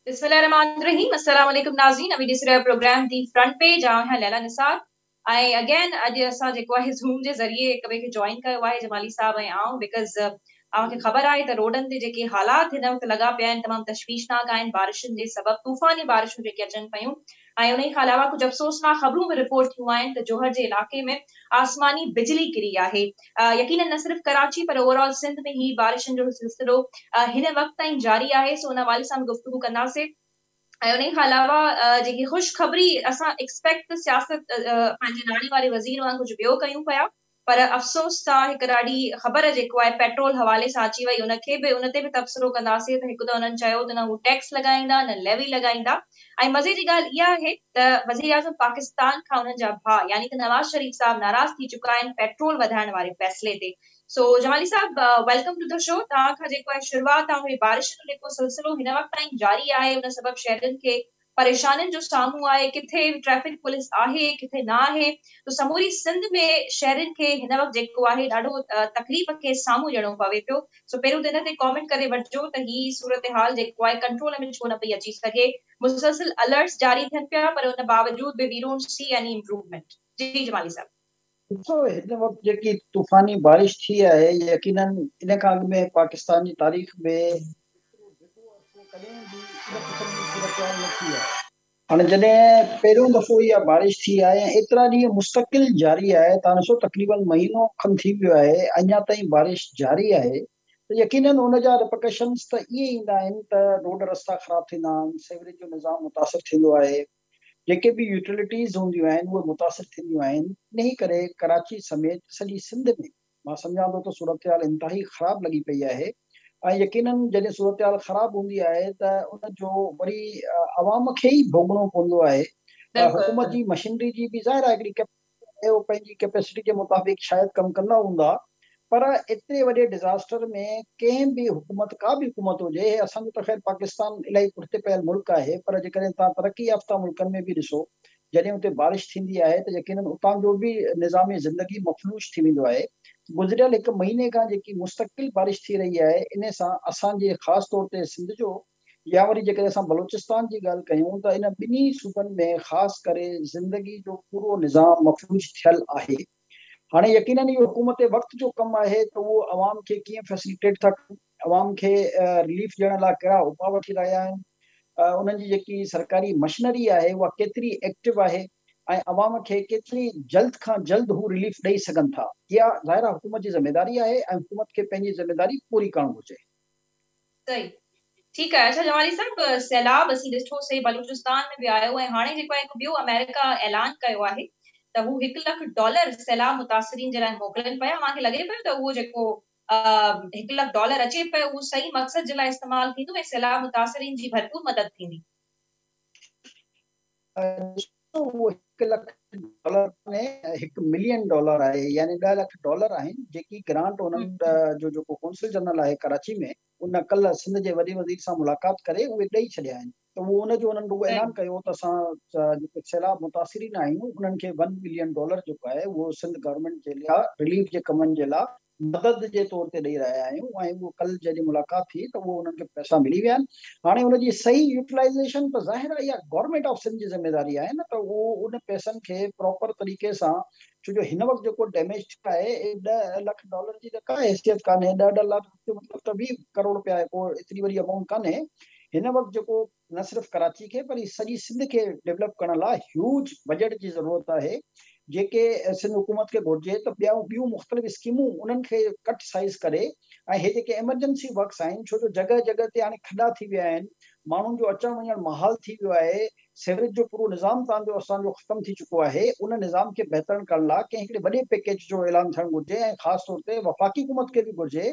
بسم الله الرحمٰن الرحيم السلام عليڪم ناظرين اوهين ڏسي رهيا پروگرام the front page آئون آهيان ليلا نثار ۽ اگين اڄ اسان جيڪو آهي زوم جي ذريعي هڪ ٻئي کي جوائن ڪيو آهي جمالي صاحب ۽ آئون because اوهان کي خبر آهي ته روڊن تي جيڪي حالات هن وقت لڳا پيا آهن تمام تشويشناڪ آهن بارشن جي سبب طوفاني بارشون جيڪي اچن پيون ۽ انهي کان علاوه ڪجهه افسوسناڪ خبرون به رپورٽ ٿيون آهن ته جوهر جي علائقي ۾ آسماني بجلي ڪري آهي. يقينن نه صرف ڪراچي پر اوور آل سنڌ ۾ هي بارشن جو سلسلو هن وقت تائين جاري آهي سو ان حوالي سان به گفتگو ڪنداسين ۽ انهي کان علاوه جيڪي خوشخبري اسان ايڪسپيڪٽ ته سياست پنهنجي ناڻي واري وزير مان ڪجهه ٻيو ڪيون پيا پر افسوس سان هڪ ڏاڍي خبر جيڪو آهي پيٽرول حوالي سان اچي وئي ان کي به ان تي به تبصرو ڪنداسين ته هڪ ته انهن چيو ته نه هو ٽيڪس لڳائيندا نه ليوي لڳائيندا ۽ مزي جي ڳالهه اها آهي ته وزيراعظم پاڪستان کان انهن جا ڀاء يعني ته نواز شريف صاحب ناراض ٿي چڪا آهن پيٽرول وڌائڻ واري فيصلي تي سو جمالي صاحب welcome to the show توهان کان جيڪو آهي شروعات آئون هي بارشن جو جيڪو سلسلو هن وقت تائين جاري آهي ان سبب شهرين کي پريشانين جو سامهون آهي، ڪٿي ٽريفڪ پوليس آهي ڪٿي نه آهي ته سموري سنڌ ۾ شهرين کي هن وقت جيڪو آهي ڏاڍو تڪليف کي سامهون ڏيڻو پوي پيو سو پهريون ته ان تي ڪامينٽ ڪري وٺجو ته هي صورتحال جيڪو آهي ڪنٽرول ۾ ڇو نه پئي اچي سگهي مسلسل الرٽس جاري ٿين پيا پر ان باوجود به we don't see any improvement جي جمالي صاحب. ڏسو هن وقت جيڪي طوفاني بارش ٿي آهي يقينن ان کان اڳ ۾ پاڪستان جي تاريخ ۾ ايترو ڊگهو عرصو ڪڏهن به ان قسم جي صورتحال نه ٿي آهي. هاڻي جڏهن پهريون دفعو اها بارش ٿي آهي ۽ ايترا ڏينهن مستقل جاري آهي تان ڏسو تقريبن مهينو کن ٿي ويو آهي اڃا تائين بارش جاري آهي ته يقينن ان جا رپرڪشنز ته ائين ايندا آهن ته روڊ رستا خراب ٿيندا آهن، سيوريج جو نظام متاثر ٿيندو آهي. جيڪي به يوٽيلٽيز هونديون آهن اهي متاثر ٿينديون آهن انهي ڪري ڪراچي سميت سڄي سنڌ ۾ مان سمجهان ٿو ته صورتحال انتهائي خراب لڳي پئي آهي ۽ يقينن جڏهن صورتحال خراب هوندي آهي ته ان جو وري عوام کي ئي ڀوڳڻو پوندو آهي حڪومت جي مشينري جي به ظاهر آهي هڪڙي ۽ اهو پنهنجي ڪيپيسٽي جي مطابق شايد ڪم ڪندا هوندا پر ايتري وڏي ڊزاسٽر ۾ ڪنهن به حڪومت ڪا به حڪومت هجي هي اسان جو ته خير پاڪستان الاهي پٺتي پيل ملڪ آهي پر جيڪڏهن توهان ترقي يافته ملڪن ۾ به ڏسو جڏهن اتي بارش ٿيندي آهي ته يقينن اتان جو به نظام زندگي مفلوج ٿي ويندو آهي گذريل هڪ مهيني کان جيڪي مستقل بارش ٿي رهي آهي انهي سان اسان جي خاص طور تي سنڌ جو يا وري جيڪڏهن اسان بلوچستان جي ڳالهه ڪيون ته ان ٻنهي صوبن ۾ خاص ڪري زندگي جو پورو نظام مفلوج ٿيل آهي. هاڻي يقينن اهو حڪومت وقت جو ڪم آهي ته اهو عوام کي ڪيئن فيسليٽيٽ ٿا ڪن، عوام کي رليف ڏيڻ لاء ڪهڙا اپاء وٺي رهيا آهن، انهن جي جيڪي سرڪاري مشنري آهي اها ڪيتري ايڪٽو آهي ۽ عوام کي ڪيتري جلد کان جلد هو رليف ڏئي سگهن ٿا. اها ظاهر آهي حڪومت جي ذميواري آهي ۽ حڪومت کي پنهنجي ذميواري پوري ڪرڻ گهرجي. صحيح ٺيڪ آهي اڇا جمالي صاحب سيلاب اسين ڏٺو سي بلوچستان ۾ به آيو ۽ هاڻي جيڪو آهي هڪ ٻيو آمريڪا اعلان ڪيو آهي ته هو هڪ لک ڊالر سيلاب متاثرين جي لاء موڪلين پيا اوهان کي لڳي پيو ته اهو جيڪو هڪ لک ڊالر اچي پيو اهو صحيح مقصد جي لاء استعمال ٿيندو ۽ سيلاب متاثرين جي ڀرپور مدد ٿيندي. ڏسو اهو هڪ لک ڊالر ڪونهي هڪ ملين ڊالر آهي يعني ڏهه لک ڊالر آهن جيڪي گرانٽ انهن جو جيڪو قونصل جنرل آهي ڪراچي ۾ ان ڪلهه سنڌ جي وڏي وزير سان ملاقات ڪري اهي ڏئي ڇڏيا آهن ته اهو ان جو انهن رڳو اعلان ڪيو ته اسان جيڪي سيلاب متاثرين آهيون انهن کي ون ملين ڊالر جيڪو آهي اهو سنڌ گورنمينٽ جي لاء رليف جي ڪمن جي لاء مدد جي طور تي ڏئي رهيا آهيون ۽ اهو ڪلهه جڏهن ملاقات ٿي ته اهو انهن کي پئسا ملي ويا آهن هاڻي ان جي صحيح يوٽيلائيزيشن ته ظاهر آهي اها گورنمينٽ آف سنڌ جي ذميواري آهي نه ته اهو ان پئسن کي پراپر طريقي سان ڇو جو هن وقت جيڪو ڊيميج ٿيو آهي 10 لک ڊالر جي ته ڪا حيثيت ڪانهي 10 ڊالر جو مطلب ته 20 ڪروڙ رپيا آهي ڪو ايتري وڏي امائونٽ ڪانهي هن وقت جيڪو نه صرف ڪراچي کي پر سڄي سنڌ کي ڊولپ ڪرڻ لاء هيوج بجيٽ جي ضرورت آهي جيڪي سنڌ حڪومت کي گهرجي ته ٻيا ٻيون مختلف اسڪيمون انهن کي ڪٽ سائيز ڪري ۽ هي جيڪي ايمرجنسي ورڪس آهن ڇو جو جڳهه جڳهه تي هاڻي کڏا ٿي ويا آهن ماڻهن جو اچڻ وڃڻ محال ٿي ويو آهي سيوريج جو پورو نظام تان جو اسان جو ختم ٿي چڪو آهي ان نظام کي بهتر ڪرڻ لاء ڪنهن هڪڙي وڏي پيڪيج جو اعلان ٿيڻ گهرجي ۽ خاص طور تي وفاقي حڪومت کي به گهرجي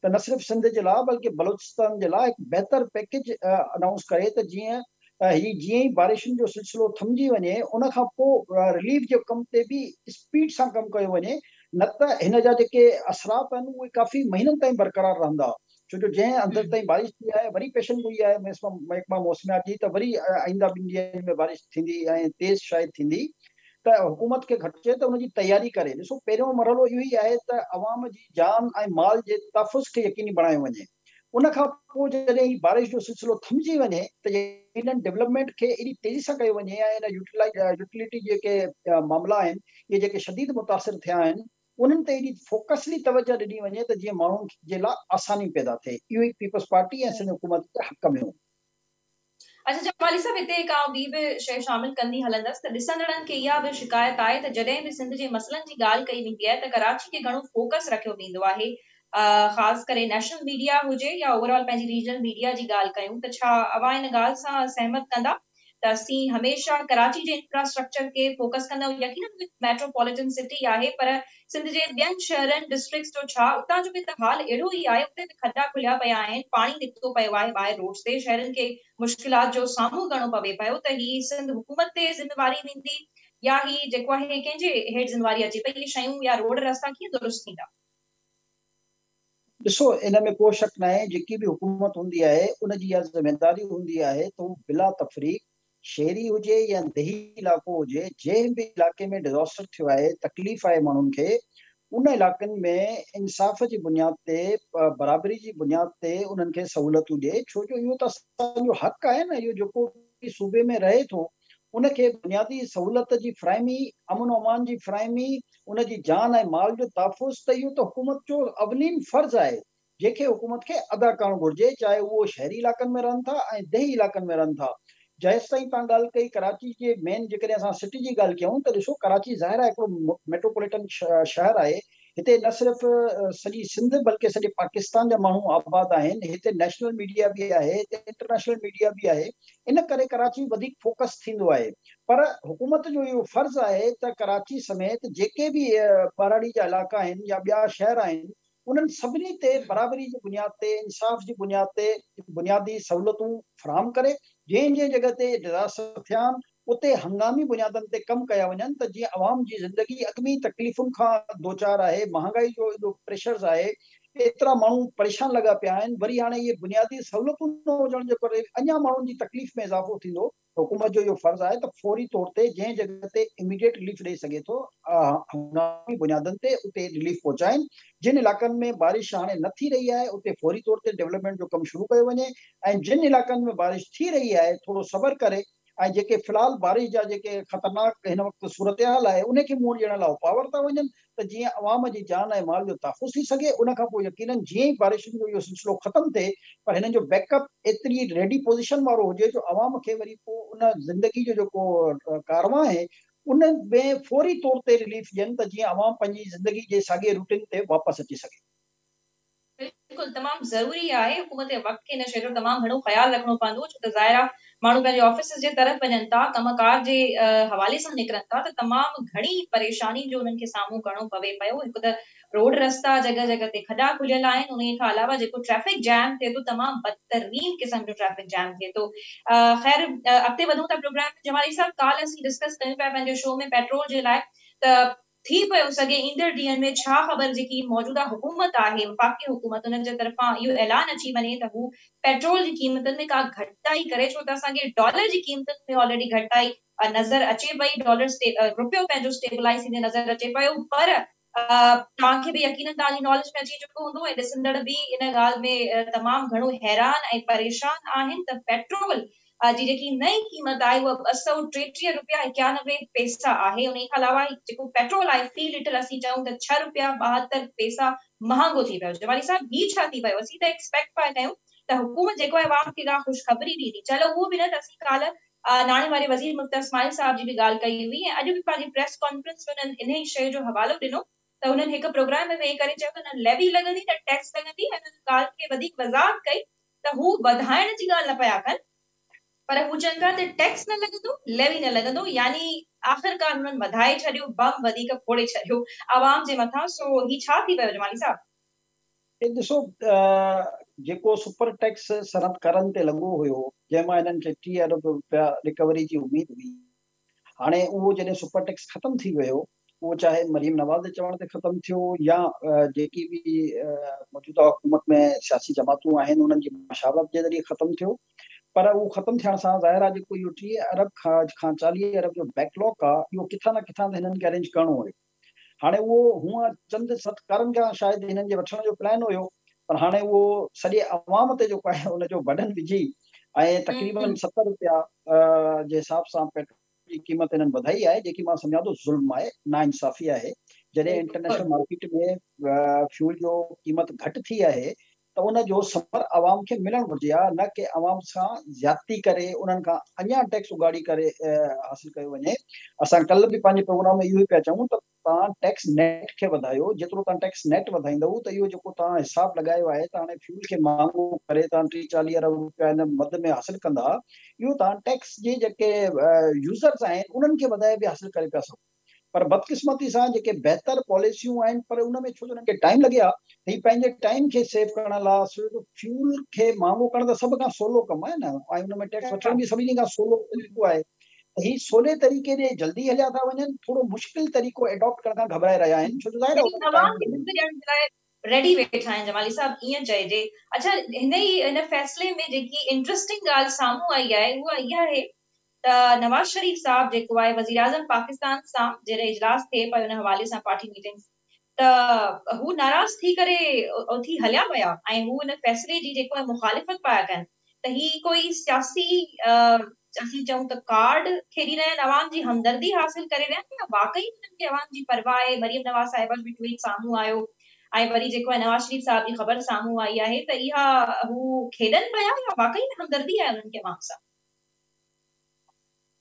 ته نه صرف سنڌ جي لاء بلڪه بلوچستان جي لاء هڪ بهتر پيڪيج انائونس ڪري ته جيئن هي جيئن ئي بارشن جو سلسلو ٿمجي وڃي ان کان پوء رليف جي ڪم تي به اسپيڊ سان ڪم ڪيو وڃي نه ته هن جا جيڪي اثرات آهن اهي ڪافي مهينن تائين برقرار رهندا ڇو جو جنهن اندر تائين بارش ٿي آهي وري پيشن گوئي آهي محڪمه موسميات جي ته وري آئنده ٻن ڏينهن ۾ بارش ٿيندي ۽ تيز شايد ٿيندي ته حڪومت کي گهرجي ته ان جي تياري ڪري. ڏسو پهريون مرحلو اهو ئي آهي ته عوام جي جان ۽ مال جي تحفظ کي يقيني بڻايو وڃي. ان کان پوء جڏهن هي بارش جو سلسلو ٿمجي وڃي ته يقينن ڊولپمينٽ کي ايڏي تيزي سان ڪيو وڃي ۽ ان يوٽيلٽي جيڪي معاملا آهن اهي جيڪي شديد متاثر ٿيا آهن انهن تي ايڏي فوڪسلي توجه ڏني وڃي ته جيئن ماڻهن جي لاء آساني پيدا ٿئي. اهو ئي پيپلز پارٽي ۽ سنڌ حڪومت جي حق ۾ هوندو. اڇا جمالي صاحب هتي هڪ آئون ٻي به شيء شامل ڪندي هلندس ته ڏسندڙن کي اها به شڪايت آهي ته جڏهن به سنڌ جي مسئلن جي ڳالهه ڪئي ويندي آهي ته ڪراچي کي گهڻو فوڪس رکيو ويندو آهي خاص ڪري نيشنل ميڊيا هجي يا اوور آل پنهنجي ريجنل ميڊيا جي ڳالهه ڪيون ته ڇا اوهان ان ڳالهه سان سهمت ڪندا ته اسين هميشه ڪراچي جي انفراسٽرڪچر کي فوڪس ڪندا آهيون يقينن هڪ ميٽروپوليٽن سٽي آهي پر سنڌ جي ٻين شهرن ڊسٽرڪٽس جو ڇا اتان جو به ته حال اهڙو ئي آهي اتي به کڏا کليا پيا آهن پاڻي نڪتو پيو آهي ٻاهر روڊس تي شهرين کي مشڪلات جو سامهون ڪرڻو پوي پيو ته هي سنڌ حڪومت تي ذميواري ويندي يا هي جيڪو آهي ڪنهن جي هيٺ ذميواري اچي پئي اهي شيون يا روڊ رستا ڪيئن درست ٿيندا؟ ڏسو ان ۾ ڪو شڪ ناهي جيڪي به حڪومت هوندي آهي ان جي اها ذميداري هوندي آهي ته هو بلا تفريق شهري هجي يا ديهي علائقو هجي جنهن به علائقي ۾ ڊزاسٽر ٿيو آهي تڪليف آهي ماڻهن کي ان علائقن ۾ انصاف جي بنياد تي برابري جي بنياد تي انهن کي سهولتون ڏئي ڇو جو اهو ته اسان جو حق آهي نه اهو جيڪو به صوبي ۾ رهي ٿو ان کي بنيادي سهولت جي فراهمي امن و امان جي فراهمي ان جي جان ۽ مال جو تحفظ ته اهو ته حڪومت جو اولين فرض آهي، جنهن کي حڪومت کي ادا ڪرڻ گهرجي، چاهي اهو شهري علائقن ۾ رهن ٿا ۽ ديهي علائقن ۾ رهن ٿا. جيستائين توهان ڳالهه ڪئي ڪراچي جي مين جيڪڏهن اسان سٽي جي ڳالهه ڪيون ته ڏسو ڪراچي ظاهر آهي هڪڙو ميٽروپوليٽن شهر آهي، هتي نه صرف سڄي سنڌ بلڪه سڄي پاڪستان جا ماڻهو آباد آهن، هتي نيشنل ميڊيا به آهي، هتي انٽرنيشنل ميڊيا به آهي، ان ڪري ڪراچي وڌيڪ فوڪس ٿيندو آهي. پر حڪومت جو اهو فرض آهي ته ڪراچي سميت جيڪي به ٻهراڙي جا علائقا آهن يا ٻيا شهر آهن انهن سڀني تي برابري جي بنياد تي انصاف جي بنياد تي بنيادي سهولتون فراهم ڪري جنهن جنهن جڳهه تي ڊزاسٽر ٿيا آهن اتي هنگامي بنيادن تي ڪم ڪيا وڃن ته جيئن عوام جي زندگي اڳ ۾ ئي تڪليفن کان دوچار آهي، مهانگائي جو ايڏو پريشرز آهي، ايترا ماڻهو پريشان لڳا پيا آهن، وري هاڻي اهي بنيادي سهولتون نه هجڻ جي ڪري اڃا ماڻهن جي تڪليف ۾ اضافو ٿيندو. حڪومت جو اهو فرض آهي ته فوري طور تي جنهن جڳهه تي اميڊيٽ رليف ڏئي سگهي ٿو هنگامي بنيادن تي اتي رليف پهچائين، جن علائقن ۾ بارش هاڻي نه ٿي رهي آهي اتي فوري طور تي ڊولپمينٽ جو ڪم شروع ڪيو وڃي ۽ جن علائقن ۾ بارش ٿي رهي آهي ٿورو صبر ڪري ۽ جيڪي في الحال بارش جا جيڪي خطرناڪ هن وقت صورتحال آهي انهي کي منهن ڏيڻ لاء اپاء ورتا وڃن ته جيئن عوام جي جان ۽ مال جو تحفظ ٿي سگهي ان کان پوء يقينن جيئن ئي بارشن جو اهو سلسلو ختم ٿئي پر هنن جو بيڪ اپ ايتري ريڊي پوزيشن وارو هجي جو عوام کي وري پوء ان زندگي جو جيڪو ڪاروان آهي ان ۾ فوري طور تي رليف ڏين ته جيئن عوام پنهنجي زندگي جي ساڳئي روٽين تي واپس اچي سگهي. بلڪل تمام ضروري آهي حڪومت وقت کي ان شيء جو تمام گهڻو خيال رکڻو پوندو ڇو ته ظاهر آهي ماڻهو پنهنجي آفيسز جي طرف وڃن ٿا ڪم ڪار جي حوالي سان نڪرن ٿا ته تمام گهڻي پريشاني جو انهن کي سامهون ڪرڻو پوي پيو هڪ ته روڊ رستا جڳهه جڳهه تي کڏا کليل آهن انهي کان علاوه جيڪو ٽريفڪ جام ٿئي ٿو تمام بدترين قسم جو ٽريفڪ جام ٿئي ٿو خير اڳتي وڌون ٿا پروگرام ۾ جمالي صاحب ڪالهه اسين ڊسڪس ڪيون پيا پنهنجي شو ۾ پيٽرول جي لاء ته ٿي پيو سگهي ايندڙ ڏينهن ۾ ڇا خبر جيڪي موجوده حڪومت آهي وفاقي حڪومت انهن جي طرفان اهو اعلان اچي وڃي ته هو پيٽرول جي قيمتن ۾ ڪا گهٽتائي ڪري ڇو ته اسان کي ڊالر جي قيمتن ۾ آلريڊي گهٽتائي نظر اچي پئي ڊالر روپيو پنهنجو اسٽيبلائز ٿيندي نظر اچي پيو پر توهان کي به يقينن توهان جي ناليج ۾ اچي چڪو هوندو ۽ ڏسندڙ به ان ڳالهه ۾ تمام گهڻو حيران ۽ پريشان آهن ته پيٽرول جي جيڪي نئين قيمت آهي اها 233 روپيا 91 پيسا آهي انهي کان علاوه جيڪو پيٽرول آهي في ليٽر اسين چئون ته ڇهه روپيا 72 پيسا مهانگو ٿي ويو جمالي صاحب هي ڇا ٿي ويو اسين ته ايڪسپيڪٽ پيا ڪيون ته حڪومت جيڪو آهي عوام کي ڪا خوشخبري ڏيندي چلو اهو به نه ته اسين ڪالهه ناڻي واري وزير مفتاح اسماعيل صاحب جي به ڳالهه ڪئي هئي ۽ اڄ به پنهنجي پريس ڪانفرنس ۾ انهن انهي شيء جو حوالو ڏنو ته انهن هڪ پروگرام ۾ ويهي ڪري چيو ته نه ليوي لڳندي نه ٽيڪس لڳندي ۽ انهن ڳالهه کي وڌيڪ وضاحت ڪئي ته هو وڌائڻ جي ڳالهه نه پيا ڪن پر هو چون پيا ته ٽيڪس نه لڳندو ليوي نه لڳندو يعني آخرڪار هنن وڌائي ڇڏيو بم وڌيڪ ڦوڙي ڇڏيو عوام جي مٿان سو هي ڇا ٿي ويو جمالي صاحب. هي ڏسو جيڪو سپر ٽيڪس صنعتڪارن تي لڳو هيو جنهن مان هنن کي 30 ارب رپيا رڪوري جي اميد هئي هاڻي اهو جڏهن سپر ٽيڪس ختم ٿي ويو اهو چاهي مريم نواز جي چوڻ تي ختم ٿيو يا جيڪي به موجوده حڪومت ۾ سياسي جماعتون آهن انهن جي مشاورت جي ذريعي ختم ٿيو پر اهو ختم ٿيڻ سان ظاهر آهي جيڪو اهو 30 ارب کان 40 ارب جو بيڪ لاگ آهي اهو ڪٿان نه ڪٿان ته هنن کي ارينج ڪرڻو هيو. هاڻي اهو هونء چند صنعتڪارن کان شايد هنن جي وٺڻ جو پلان هيو پر هاڻي اهو سڄي عوام تي جيڪو آهي ان جو برڊن وجهي ۽ تقريبن 70 روپيا جي حساب سان پيٽرول جي قيمت هنن وڌائي آهي، جيڪي مان سمجهان ٿو ظلم آهي، ناانصافي آهي. جڏهن انٽرنيشنل مارڪيٽ ۾ فيول جو قيمت گهٽ ٿي آهي ته ان جو ثمر عوام کي ملڻ گهرجي ها، نه ڪي عوام سان زيادتي ڪري انهن کان اڃا ٽيڪس اڳاڙي ڪري حاصل ڪيو وڃي. اسان ڪلهه به پنهنجي پروگرام ۾ اهو ئي پيا چئون ته توهان ٽيڪس نيٽ کي وڌايو، جيترو توهان ٽيڪس نيٽ وڌائيندؤ ته اهو جيڪو توهان حساب لڳايو آهي ته هاڻي فيول کي مهانگو ڪري توهان 30 40 ارب روپيا ان مد ۾ حاصل ڪندا، اهو توهان ٽيڪس جي جيڪي يوزرز آهن انهن کي وڌائي به حاصل ڪري پيا سگهو. پر بدقسمتي سان جيڪي بهتر پاليسيون آهن پر ان ۾ ڇو جو انهن کي ٽائيم لڳي ها ته هي پنهنجي ٽائيم کي سيو ڪرڻ لا فيول کي مهانگو ڪرڻ ته سڀ کان سولو ڪم آهي نه ۽ ان ۾ ٽيڪس وٺڻ به سڀني کان سولو طريقو آهي. هي سولي طريقي ڏي جلدي هليا ٿا وڃن، ٿورو مشڪل طريقو اڊاپٽ ڪرڻ کان گهٻرائي رهيا آهن، ڇو جو ظاهر آهي يعني عوام کي ڌڪ ڏيڻ جي لاء ريڊي ويٺا آهن جمالي صاحب ائين چئجي. اڇا هن ئي هن فيصلي ۾ جيڪي انٽرسٽنگ ڳالهه سامهون آئي آهي اها اها آهي ته نواز شريف صاحب جيڪو آهي وزيراعظم پاڪستان سان جڏهن اجلاس ٿئي پيو ان حوالي سان پارٽي ميٽنگس ته هو ناراض ٿي ڪري اٿي هليا ويا ۽ هو ان فيصلي جي جيڪو آهي مخالفت پيا ڪن ته هي ڪوئي سياسي اسين چئون ته ڪارڊ کيڏي رهيا آهن، عوام جي همدردي حاصل ڪري رهيا آهن يا واقعي هنن کي عوام جي پرواهه آهي، مريم نواز صاحبه جو به ٽوئيٽ سامهون آيو ۽ وري جيڪو آهي نواز شريف صاحب جي خبر سامهون آئي آهي ته اها هو کيڏن پيا يا واقعي ۾ همدردي آهي انهن کي عوام سان.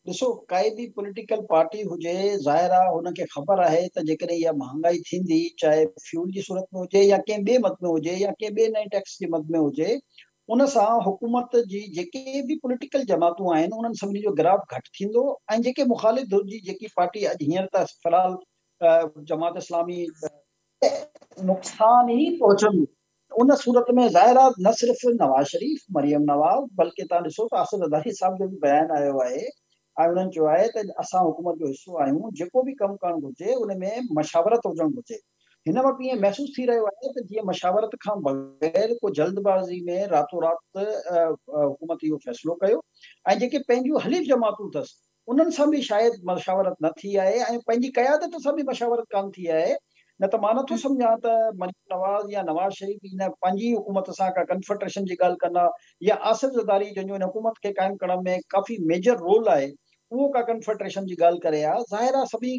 ڏسو ڪائي به پوليٽيڪل پارٽي هجي ظاهر آ هن کي خبر آهي ته جيڪڏهن اها مهانگائي ٿيندي چاهي فيول جي صورت ۾ هجي يا ڪنهن ٻئي مد ۾ هجي يا ڪنهن ٻئي نئين ٽيڪس جي مد ۾ هجي ان سان حڪومت جي جيڪي به پوليٽيڪل جماعتون آهن انهن سڀني جو گراف گهٽ ٿيندو ۽ جيڪي مخالف ڌر جي جيڪي پارٽي اڄ هينئر ته في الحال جماعت اسلامي نقصان ئي پهچندو. ان صورت ۾ ظاهر آهي نه صرف نواز شريف، مريم نواز بلڪه توهان ڏسو ته آصف زرداري صاحب جو به بيان آيو آهي ۽ انهن چيو آهي ته اسان حڪومت جو حصو آهيون جيڪو به ڪم ڪرڻ گهرجي ان ۾ مشاورت هجڻ گهرجي. هن وقت ائين محسوس ٿي رهيو آهي ته جيئن مشاورت کان بغير ڪو جلدبازي ۾ راتو رات حڪومت اهو فيصلو ڪيو ۽ جيڪي پنهنجون حليف جماعتون اٿس انهن سان به شايد مشاورت نه ٿي آهي ۽ پنهنجي قيادت سان به مشاورت ڪانه ٿي آهي نه ته مان نٿو سمجهان ته مريم نواز يا نواز شريف ان پنهنجي حڪومت سان ڪا ڪنفيڊريشن جي ڳالهه ڪندا يا آصف زرداري جنهن جو ان حڪومت کي قائم ڪرڻ ۾ ڪافي ميجر رول آهي اهو ڪا ڪنفيڊريشن جي ڳالهه ڪري ها. ظاهر آهي سڀئي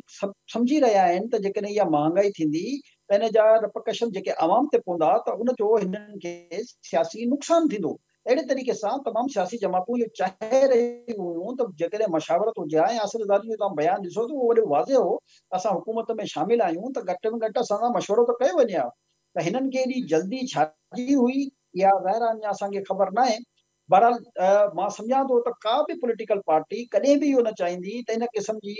سمجهي رهيا آهن ته جيڪڏهن اها مهانگائي ٿيندي ته ان جا رپرڪشن جيڪي عوام تي پوندا ته ان جو هنن کي سياسي نقصان ٿيندو. اهڙي طريقي سان تمام سياسي جماعتون اهو چاهي رهيون هيون ته جيڪڏهن مشاورت هجي ها ۽ آصف زرداري جو توهان بيان ڏسو ته اهو وڏو واضح هو ته اسان حڪومت ۾ شامل آهيون ته گهٽ ۾ گهٽ اسان سان مشورو ته ڪيو وڃي ها ته هنن کي ايڏي جلدي ڇا جي هئي اها ظاهر آهي اڃا اسان کي خبر ناهي. بهرحال مان سمجهان ٿو ته ڪا به پوليٽيڪل پارٽي ڪڏهن به اهو نه چاهيندي ته ان قسم جي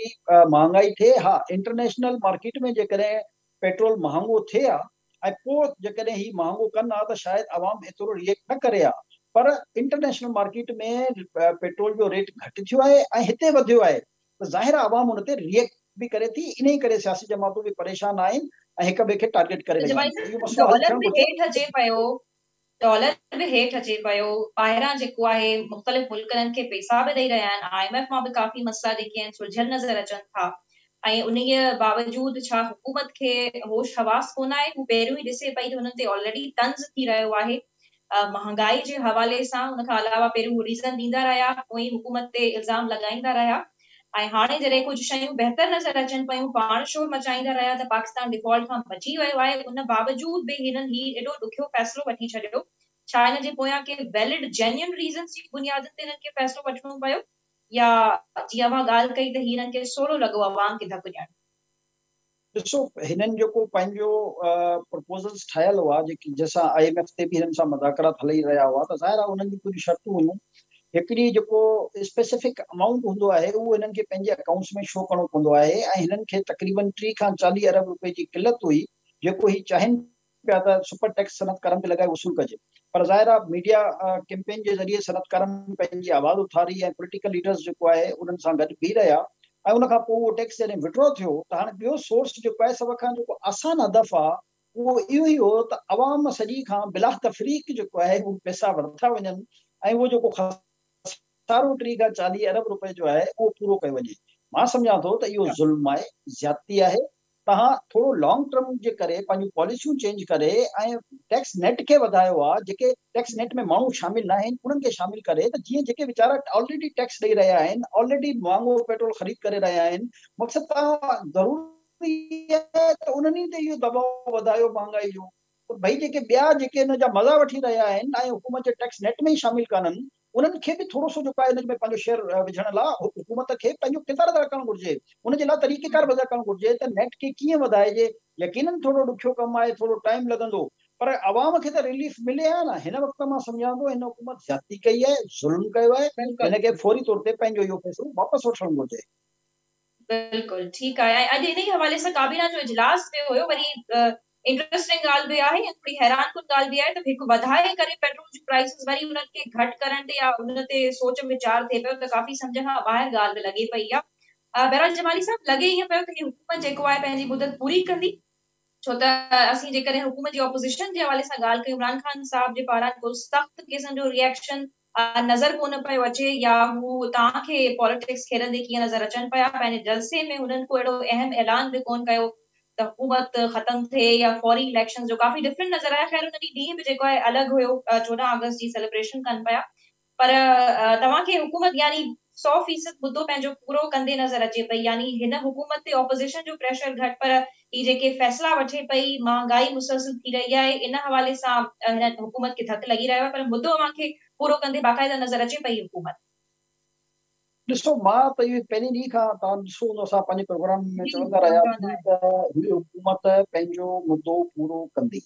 مهانگائي ٿئي. ها انٽرنيشنل مارڪيٽ ۾ جيڪڏهن پيٽرول مهانگو ٿئي ها ۽ پوء جيڪڏهن هي مهانگو ڪن ها ته شايد عوام ايترو ريئيڪٽ نه ڪري ها پر انٽرنيشنل مارڪيٽ ۾ پيٽرول جو ريٽ گهٽ ٿيو آهي ۽ هتي وڌيو آهي ته ظاهر آهي عوام ان تي ريئيڪٽ به ڪري ٿي انهي ڪري سياسي جماعتون به پريشان آهن ۽ هڪ ٻئي کي ٽارگيٽ ڪري رهيون آهن ته اهو مسئلو حل ڊالر ٿيڻ به گهرجي. هيٺ اچي پيو ڊالر به هيٺ اچي پيو، ٻاهران جيڪو آهي مختلف ملڪ انهن کي پئسا به ڏئي رهيا آهن، I M F مان به ڪافي مسئلا جيڪي آهن سلجهيل نظر اچن ٿا ۽ انهيء باوجود ڇا حڪومت کي هوش حواس ڪونه آهي، هو پهريون ئي ڏسي پئي ته هنن تي آلريڊي طنز ٿي رهيو آهي مهانگائي جي حوالي سان، ان کان علاوه پهريون هو ريزن ڏيندا رهيا، پوء حڪومت تي الزام لڳائيندا رهيا. ۽ هاڻي جڏهن ڪجهه شيون بهتر نظر اچن پيون، پاڻ شور مچائيندا رهيا ته پاڪستان ڊيفالٽ کان بچي ويو آهي، ان باوجود به هنن هي ايڏو ڏکيو فيصلو وٺي ڇڏيو، ڇا ان جي پويان ڪي ويلڊ جينيئن ريزنز جي بنيادن تي هنن کي فيصلو وٺڻو پيو يا جيئن اوهان ڳالهه ڪئي ته هي هنن کي سولو لڳو عوام کي ڌڪ ڏيڻ. ڏسو هنن جيڪو پنهنجو پروپوزلز ٺاهيل هئا جيڪي جنهن سان I M F تي به هنن سان مذاڪرات هلي رهيا هئا ته ظاهر آهي انهن جون ڪجهه شرطون هيون هڪڙي جيڪو اسپيسفڪ امائونٽ هوندو آهي اهو هنن کي پنهنجي اڪائونٽس ۾ شو ڪرڻو پوندو آهي ۽ هنن کي تقريبن 30 کان 40 ارب روپئي جي قلت هئي جيڪو هي چاهين پيا ته سپر ٽيڪس صنعتڪارن تي لڳائي وصول ڪجي پر ظاهر آهي ميڊيا ڪيمپين جي ذريعي صنعتڪارن پنهنجي آواز اٿاري ۽ پوليٽيڪل ليڊرز جيڪو آهي انهن سان گڏ بيهي رهيا ۽ ان کان پوء اهو ٽيڪس جڏهن وڊرا ٿيو ته هاڻي ٻيو سورس جيڪو آهي سڀ کان جيڪو آسان هدف آهي اهو اهو ئي هو ته عوام سڄي کان بلا تفريق جيڪو آهي اهي پئسا ورتا وڃن ۽ اهو جيڪو خسارو 30 کان 40 ارب روپئي جو آهي اهو پورو ڪيو وڃي. مان سمجهان ٿو ته اهو ظلم آهي، زيادتي آهي. توهان ٿورو لانگ ٽرم جي ڪري پنهنجون پاليسيون چينج ڪري ۽ ٽيڪس نيٽ کي وڌايو آ جيڪي ٽيڪس نيٽ ۾ ماڻهو شامل ناهن انهن کي شامل ڪري ته جيئن جيڪي ويچارا آلريڊي ٽيڪس ڏئي رهيا آهن آلريڊي مهانگو پيٽرول خريد ڪري رهيا آهن مقصد توهان ضروري آهي ته انهن ئي تي اهو دٻاء وڌايو مهانگائي جو پر ڀئي جيڪي ٻيا جيڪي ان جا مزا وٺي رهيا آهن ۽ حڪومت جي ٽيڪس نيٽ ۾ ئي شامل ڪانهن انهن کي به ٿورو سو جيڪو آهي ان ۾ پنهنجو شيئر وجهڻ لا حڪومت کي پنهنجو ڪردار ادا ڪرڻ گهرجي ان جي لا طريقيڪار وضع ڪرڻ گهرجي ته نيٽ کي ڪيئن وڌائجي يقينن ٿورو ڏکيو ڪم آهي ٿورو ٽائيم لڳندو پر عوام کي ته رليف ملي ها نه هن وقت مان سمجهان ٿو هن حڪومت زيادتي ڪئي آهي ظلم ڪيو آهي هن کي فوري طور تي پنهنجو اهو فيصلو واپس وٺڻ گهرجي. بلڪل ٺيڪ آهي ۽ اڄ انهي حوالي سان ڪابينا جو اجلاس به هيو وري انٽرسٽنگ ڳالهه به آهي ۽ ٿوري حيران ڪن ڳالهه به آهي ته هڪ وڌائي ڪري پيٽرول جون پرائسز وري انهن کي گهٽ ڪرڻ تي يا ان تي سوچ ويچار ٿئي پيو ته ڪافي سمجهه کان ٻاهر ڳالهه به لڳي پئي آهي بهرحال جمالي صاحب لڳي ائين پيو ته هي حڪومت جيڪو آهي پنهنجي مدت پوري ڪندي ڇو ته اسين جيڪڏهن حڪومت جي اپوزيشن جي حوالي سان ڳالهه ڪيون عمران خان صاحب جي پاران ڪو سخت قسم جو ريئيڪشن نظر ڪونه پيو اچي يا هو توهان کي پاليٽڪس کيڏندي ڪيئن نظر اچن پيا؟ پنهنجي جلسي ۾ هنن ڪو اهڙو اهم اعلان به ڪونه ڪيو ته حڪومت ختم ٿئي يا فوري اليڪشنز جو ڪافي ڊفرنٽ نظر آيا خير ان ڏينهن ڏينهن به جيڪو آهي الڳ هيو 14 آگسٽ جي سيليبريشن ڪن پيا پر توهان کي حڪومت يعني سو فيصد مدو پنهنجو پورو ڪندي نظر اچي پئي يعني هن حڪومت تي اپوزيشن جو پريشر گهٽ پر هي جيڪي فيصلا وٺي پئي مهانگائي مسلسل ٿي رهي آهي ان حوالي سان هن حڪومت کي ڌڪ لڳي رهيو آهي پر مدو اوهان کي پورو ڪندي باقاعده نظر اچي پئي حڪومت. ڏسو مان ته اهو پهرين ڏينهن کان توهان ڏسو هوندو اسان پنهنجي پروگرام ۾ چوندا رهياسين ته هي حڪومت پنهنجو مدو پورو ڪندي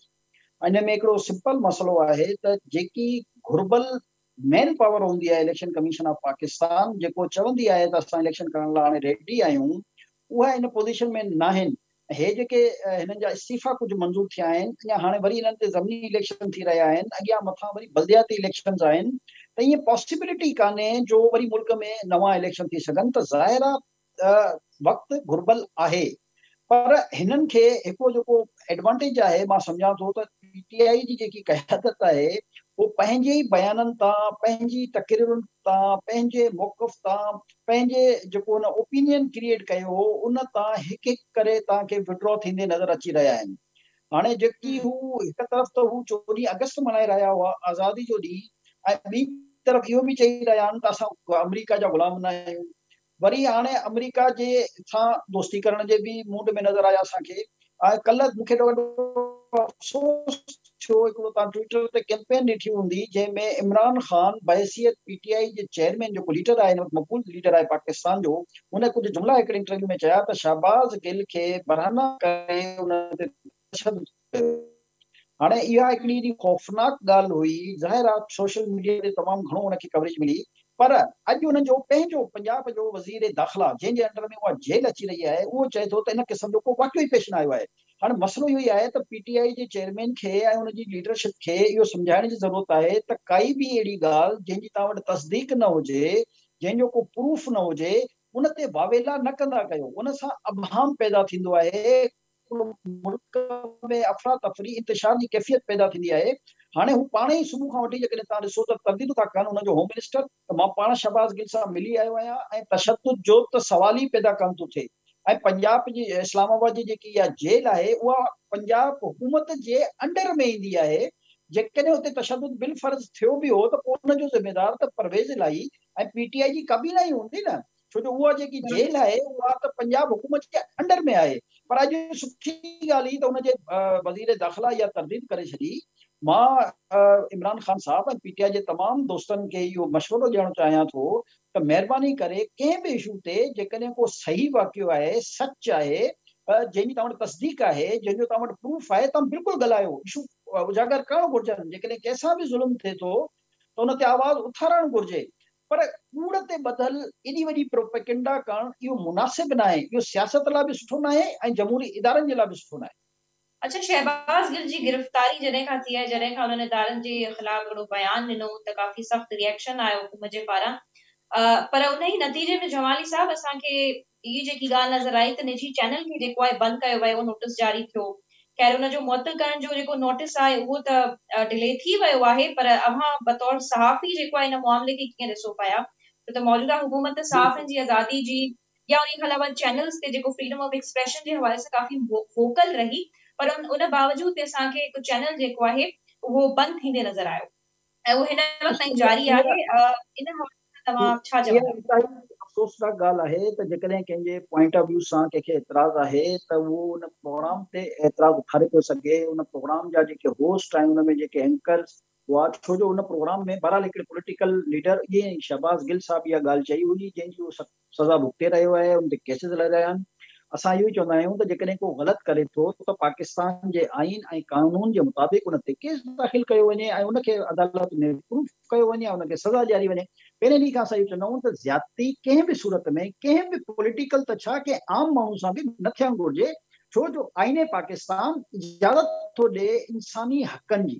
ان ۾ هڪڙو سمپل مسئلو آهي ته جيڪي گهربل مين پاور هوندي آهي اليڪشن ڪميشن آف پاڪستان جيڪو چوندي آهي ته اسان اليڪشن ڪرڻ لاء هاڻي ريڊي آهيون اها ان پوزيشن ۾ ناهن هي جيڪي هنن جا استعيفا ڪجهه منظور ٿيا آهن اڃا هاڻي وري هنن تي ضمني اليڪشن ٿي رهيا آهن اڳيان مٿان وري بلدياتي اليڪشنز آهن ته ائين پاسيبلٽي ڪانهي جو وري ملڪ ۾ نوان اليڪشن ٿي سگهن ته ظاهر آهي وقت گهربل آهي پر هنن کي هڪڙو جيڪو ايڊوانٽيج آهي مان سمجهان ٿو ته پي ٽي آء جي جيڪي قيادت آهي اهو پنهنجي ئي بيانن تان پنهنجي تقريرن تان پنهنجي موقف تان پنهنجي جيڪو ان اوپينين ڪريئيٽ ڪيو هو ان تان هڪ هڪ ڪري توهان کي وڊرا ٿيندي نظر اچي رهيا آهن هاڻي جيڪي هو هڪ طرف ته هو 14 آگسٽ ملهائي رهيا هئا آزادي جو ڏينهن ۽ ٻي طرف اهو به چئي رهيا آهن ته اسان آمريڪا جا غلام نه آهيون وري هاڻي آمريڪا جي سان دوستي ڪرڻ جي به موڊ ۾ نظر آيا اسان کي ۽ ڪلهه مون کي ڏاڍو افسوس ٿيو هڪڙو توهان ٽوئيٽر تي ڪيمپين ڏٺي هوندي جنهن ۾ عمران خان بحيثيت پي ٽي آء جي چيئرمين جيڪو ليڊر آهي هن وقت مقبول ليڊر آهي پاڪستان جو هن ڪجهه جملا هڪڙي انٽرويو ۾ چيا ته شهباز گل کي برهنه ڪري ان تي تشدد ڪيو. هاڻي اها هڪڙي ايڏي خوفناڪ ڳالهه هئي، ظاهر آهي سوشل ميڊيا تي تمام گهڻو ان کي ڪوريج ملي پر اڄ انهن جو پنهنجو پنجاب جو وزير داخلا جنهن جي انڊر ۾ اها جيل اچي رهي آهي اهو چئي ٿو ته ان قسم جو ڪو واقعو ئي پيش نه آيو آهي. هاڻي مسئلو اهو ئي آهي ته پي ٽي آء جي چيئرمين کي ۽ ان جي ليڊرشپ کي اهو سمجهائڻ جي ضرورت آهي ته ڪائي به اهڙي ڳالهه جنهن جي توهان وٽ تصديق نه هجي جنهن جو ڪو پروف نه هجي ان تي واويلا نه ڪندا ڪيو ان سان ابهام پيدا ٿيندو آهي ملڪ ۾ افراتفري انتشار جي ڪيفيت پيدا ٿيندي آهي هاڻي هو پاڻ ئي صبح کان وٺي جيڪڏهن توهان ڏسو ته ترديدون ٿا ڪن انهن جو هوم منسٽر ته مان پاڻ شهباز گل سان ملي آيو آهيان ۽ تشدد جو ته سوال ئي پيدا ڪانه ٿو ٿئي ۽ پنجاب جي اسلام آباد جي جيڪي اها جيل آهي اها پنجاب حڪومت جي انڊر ۾ ايندي آهي جيڪڏهن اتي تشدد بالفرض ٿيو به هو ته پوء ان جو ذميدار ته پرويز الاهي ۽ پي ٽي آء جي ڪابينا ئي هوندي نه ڇو جو اها جيڪي جيل آهي اها ته پنجاب حڪومت جي انڊر ۾ آهي پر اڄ سٺي ڳالهه هي ته ان جي وزير داخلا اها ترديد ڪري ڇڏي. مان عمران خان صاحب ۽ پي ٽي آء جي تمام دوستن کي اهو مشورو ڏيڻ چاهيان ٿو ته مهرباني ڪري ڪنهن به اشو تي جيڪڏهن ڪو صحيح واقعو آهي، سچ آهي، جنهن جي توهان وٽ تصديق آهي، جنهن جو توهان وٽ پروف آهي، توهان بلڪل ڳالهايو، اشو اجاگر ڪرڻ گهرجن، جيڪڏهن ڪنهن سان به ظلم ٿئي ٿو ته ان تي آواز اٿارڻ گهرجي، پر ڪوڙ تي ٻڌل ايڏي وڏي پروپيگنڊا ڪرڻ اهو مناسب ناهي، اهو سياست لاء به سٺو ناهي ۽ جمهوري ادارن جي لاء به سٺو ناهي. اڇا شهباز گل جي گرفتاري جڏهن کان ٿي آهي جڏهن کان انهن ادارن جي خلاف اهڙو بيان ڏنو ته ڪافي سخت ريئڪشن آيو حڪومت جي پاران پر انهي نتيجي ۾ جمالي صاحب اسان کي هي جيڪي ڳالهه نظر آئي ته نجي چينل کي جيڪو آهي بند ڪيو ويو نوٽس جاري ٿيو خير ان جو معطل ڪرڻ جو جيڪو نوٽس آهي اهو ته ڊلي ٿي ويو آهي پر اوهان بطور صحافي جيڪو آهي ان معاملي کي ڪيئن ڏسو پيا ڇو ته موجوده حڪومت ته صحافين جي آزادي جي يا ان کان علاوه چينلز تي جيڪو فريڊم آف ايڪسپريشن جي حوالي سان ڪافي ووڪل رهي، پر ان باوجود به اسان کي هڪ چينل جيڪو آهي اهو بند ٿيندي نظر آيو ۽ اهو هن وقت تائين جاري آهي. ان حوالي سان توهان ڇا چوندا؟ افسوسناڪ ڳالهه آهي ته جيڪڏهن ڪنهن جي پوائنٽ آف ويو سان ڪنهن کي اعتراض آهي ته اهو ان پروگرام تي اعتراض اٿاري پيو سگهي، ان پروگرام جا جيڪي هوسٽ آهن، ان ۾ جيڪي اينڪرز هئا، ڇو جو ان پروگرام ۾ بهرحال هڪڙي پوليٽيڪل ليڊر ائين شهباز گل صاحب اها ڳالهه چئي هئي، جنهن جي اهو سزا ڀڳتي رهيو آهي، ان تي ڪيسز هلي رهيا آهن. اسان اهو ئي چوندا آهيون ته جيڪڏهن ڪو غلط ڪري ٿو ته پاڪستان جي آئين ۽ قانون جي مطابق ان تي ڪيس داخل ڪيو وڃي ۽ ان کي عدالت ۾ پروف ڪيو وڃي ۽ ان کي سزا ڏياري وڃي. پهرين ڏينهن کان اسان اهو چوندا آهيون ته زيادتي ڪنهن به صورت ۾ ڪنهن به پوليٽيڪل ته ڇا ڪنهن عام ماڻهو سان به نه ٿيڻ گهرجي، ڇو جو آئين پاڪستان اجازت ٿو ڏئي انساني حقن جي.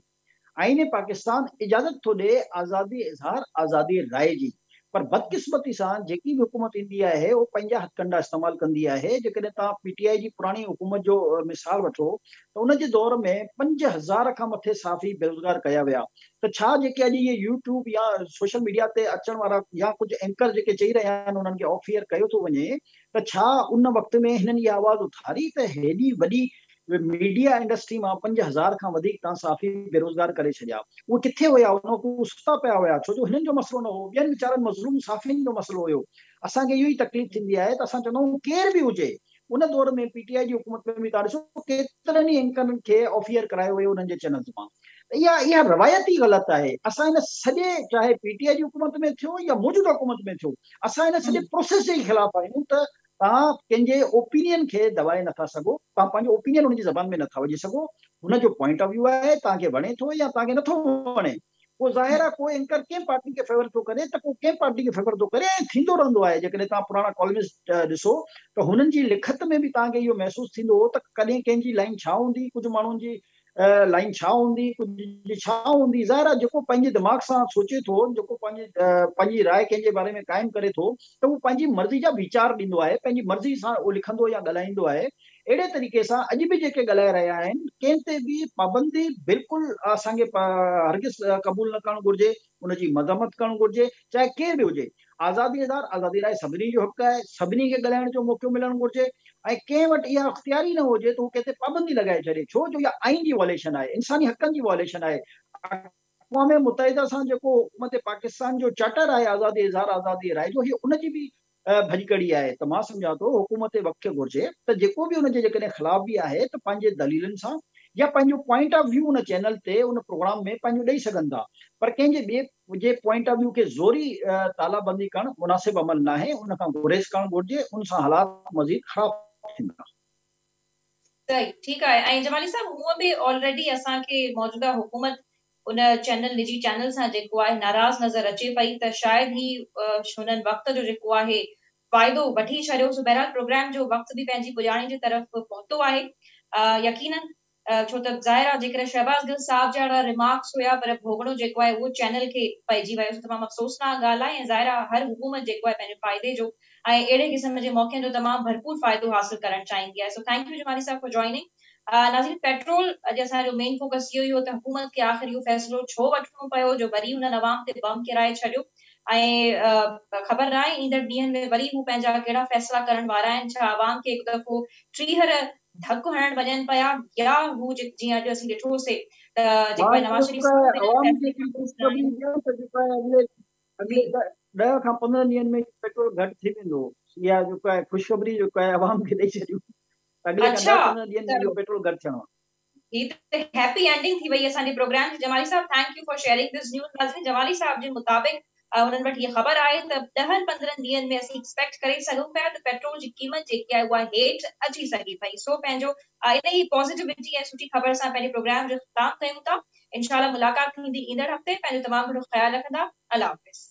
آئين پاڪستان اجازت ٿو ڏئي آزادي اظهار، آزادي راء جي، پر بدقسمتي سان جيڪي به حڪومت ايندي آهي اهو پنهنجا هٿڪنڊا استعمال ڪندي آهي، جيڪڏهن توهان پي ٽي آء جي پراڻي حڪومت جو مثال وٺو ته ان جي دور ۾ 5000 کان مٿي صحافي بيروزگار ڪيا ويا ته ڇا جيڪي اڄ اهي يوٽيوب يا سوشل ميڊيا تي اچڻ وارا يا ڪجهه اينڪر جيڪي چئي رهيا آهن انهن کي آف ايئر ڪيو ٿو وڃي ته ڇا ان وقت ۾ هنن اها آواز اٿاري ته هيڏي وڏي ميڊيا انڊسٽري مان 5000 کان وڌيڪ تان صحافي بيروزگار ڪري ڇڏيا. اهي ڪٿي هيا؟ ان وقت اهي ستا پيا هيا، ڇو جو هنن جو مسئلو نه هو، ٻين ويچارن مظلوم صحافين جو مسئلو هيو. اسان کي اهو ئي تڪليف ٿيندي آهي ته اسان چوندا آهيون ڪير به هجي، ان دور ۾ پي ٽي آء جي حڪومت ۾ به توهان ڏسو ڪيترن ئي اينڪرن کي آف ايئر ڪرايو ويو انهن جي چينلز مان. ته اها اها روايت ئي غلط آهي. اسان ان سڄي چاهي پي ٽي آء جي حڪومت ۾ ٿيو يا موجوده حڪومت ۾ ٿيو، اسان ان سڄي پروسيس جي ئي خلاف آهيون ته توهان ڪنهن جي اوپينين کي دٻائي نٿا سگهو، توهان پنهنجو اوپينين هن جي زبان ۾ نٿا وجهي سگهو، هن جو پوائنٽ آف ويو آهي، توهان کي وڻي ٿو يا توهان کي نٿو وڻي، پوء ظاهر آهي ڪو اينڪر ڪنهن پارٽي کي فيور ٿو ڪري ته ڪو ڪنهن پارٽي کي فيور ٿو ڪري ۽ ٿيندو رهندو آهي، جيڪڏهن توهان پراڻا ڪالمسٽ ڏسو ته هنن جي لکت ۾ به توهان کي اهو محسوس ٿيندو هو ته ڪڏهن ڪنهن جي لائين ڇا هوندي، ڪجهه ماڻهن جي لائين ڇا هوندي، ڪجهه جي ڇا هوندي، ظاهر آهي جيڪو پنهنجي دماغ سان سوچي ٿو، جيڪو پنهنجي راء ڪنهن جي باري ۾ قائم ڪري ٿو ته هو پنهنجي مرضي جا ويچار ڏيندو آهي، پنهنجي مرضي سان اهو لکندو يا ڳالهائيندو آهي. اهڙي طريقي سان اڄ به جيڪي ڳالهائي رهيا آهن، ڪنهن تي به پابندي بلڪل اسان کي هرگز قبول نه ڪرڻ گهرجي، ان جي مذمت ڪرڻ گهرجي، چاهي ڪير به هجي. آزادي اظهار، آزادي راء سڀني جو حق آهي، سڀني کي ڳالهائڻ جو موقعو ملڻ گهرجي ۽ ڪنهن وٽ اها اختيار ئي نه هجي ته هو ڪنهن تي پابندي لڳائي ڇڏي، ڇو جو اها آئين جي وائليشن آهي، انساني حقن جي وائليشن آهي. اقوام متحده سان جيڪو حڪومت پاڪستان جو چارٽر آهي آزادي اظهار، آزادي راء جو، هي ان جي به ڀڃڪڙي آهي ته مان سمجهان ٿو حڪومت وقت کي گهرجي ته جيڪو به ان جي جيڪڏهن خلاف به آهي ته پنهنجي دليلن سان يا پنهنجو point of view in channel تي ان پروگرام ۾ پنهنجو ڏئي سگهن ٿا پر ڪنهن جي ٻئي جي پوائنٽ آف ويو کي زوري تالا بندي ڪرڻ مناسب عمل ناهي ان کان گريز ڪرڻ گهرجي ان سان حالات مزيد خراب ٿيندا. صحيح ٺيڪ آهي ۽ جمالي صاحب هونء به آلريڊي اسان کي موجوده حڪومت ان چينل نجي چينل سان جيڪو آهي ناراض نظر اچي پئي ته شايد هي هنن وقت جو جيڪو آهي فائدو وٺي ڇڏيو. سو بهرحال پروگرام جو وقت به پنهنجي پڄاڻي جي طرف پهتو آهي يقينن ڇو ته ظاهر آهي جيڪڏهن شهباز گل صاحب جا اهڙا ريمارڪس هيا پر ڀوڳڻو جيڪو آهي اهو چينل کي پئجي ويو سو تمام افسوسناڪ ڳالهه آهي ۽ ظاهر آهي هر حڪومت جيڪو آهي پنهنجي فائدي جو ۽ اهڙي قسم جي موقعن جو تمام ڀرپور فائدو حاصل ڪرڻ چاهيندي آهي سو thank you Jamali صاحب فار جوائننگ ناظرين پيٽرول اڄ اسان جو مين فوڪس اهو ئي هو ته حڪومت کي آخر اهو فيصلو ڇو وٺڻو پيو جو وري انهن عوام تي بم ڪيرائي ڇڏيو ۽ خبر ناهي ايندڙ ڏينهن ۾ وري هو پنهنجا ڪهڙا فيصلا ڪرڻ وارا آهن ڇا عوام کي هڪ دفعو ٽيهر ڌڪ هڻڻ وڃن پيا يا هو جيئن اڄ اسين ڏٺو سي ته جيڪو آهي نواز شريف صاحب عوام کي خوشخبري ڏيان ته جيڪو آهي اڳلي 10 کان 15 ڏينهن ۾ پيٽرول گهٽ ٿي ويندو. اها جيڪو آهي خوشخبري جيڪو آهي عوام کي ڏئي ڇڏيون ته اڳلي کان 10 15 ڏينهن ۾ اهو پيٽرول گهٽ ٿيڻو آهي. هي ته هيپي اينڊنگ ٿي وئي اسان جي پروگرام جي جمالي صاحب thank you for sharing this news ناظرين جمالي صاحب جي مطابق انهن وٽ هي خبر آهي ته ڏهن 15 ڏينهن ۾ اسين ايڪسپيڪٽ ڪري سگهون پيا ته پيٽرول جي قيمت جيڪي آهي اها هيٺ اچي سگهي پئي سو پنهنجو انهي پازيٽيوٽي ۽ سٺي خبر سان پنهنجي پروگرام جو اختتام ڪيون ٿا انشاء الله ملاقات ٿيندي ايندڙ هفتي پنهنجو تمام گهڻو خيال رکندا الله حافظ.